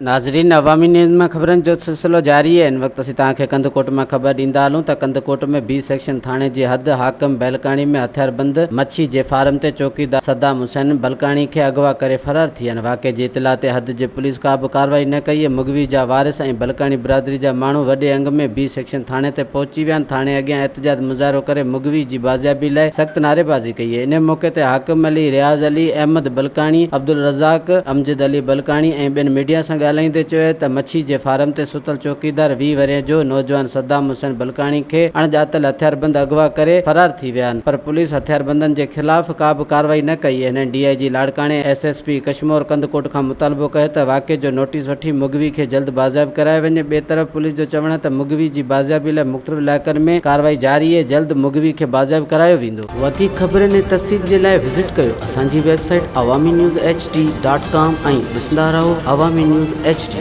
ناظرين عوامي نيوز مان خبرن جو سلسلو جاري آهي ان وقت اسين توهان کي ڪنڌڪوٽ مان خبر ڏيندا هلون ته ڪنڌڪوٽ ۾ بي سيڪشن ٿاڻي جي حد حاڪم بهلڪاڻي ۾ هٿياربند مڇي جي فارم تي چوڪيدار صدام حسين بلڪاڻي کي اغوا ڪري فرار ٿي ويا آهن واقعي جي اطلاع تي حد جي پوليس ڪا به ڪارروائي نه ڪئي مغوي جا وارث ۽ بلڪاڻي برادري جا ماڻهو وڏي انگ ۾ بي سيڪشن ٿاڻي تي پهچي ويا آهن ٿاڻي اڳيان احتجاج مظاهرو ڪري مغوي جي بازيابي لاء سخت نعريبازي ڪئي ان موقعي تي حاڪم علي، رياض علي، احمد بلڪاڻي، عبدالرزاق، امجد علي بلڪاڻي ۽ ٻين ميڊيا سان ڳالهائيندي چيو ته مڇي جي فارم تي ستل چوڪيدار 20 ورهين جو نوجوان صدام حسين بلڪاڻي کي اڻڄاتل هٿياربند اغوا ڪري فرار ٿي ويا آهن پر پوليس هٿياربندن جي خلاف ڪا به ڪارروائي نه ڪئي هنن ڊي I جي لاڙڪاڻي، S S P Kashmore Kandhkot کان مطالبو ڪيو ته واقعي جو نوٽيس وٺي مغوي کي جلد بازياب ڪرايو وڃي ٻئي طرف پوليس جو چوڻ آهي ته مغوي جي بازيابي لاء مختلف علائقن ۾ ڪارروائي جاري اهي جلد مغوي کي بازياب ڪرايو ويندو. وڌيڪ خبرن ۽ تفصيل جي لاء وزٽ ڪيو اسان جي website Awami news H D dot com ۽ ڏسندا رهو عوامي نيوز ايڇ ڊي.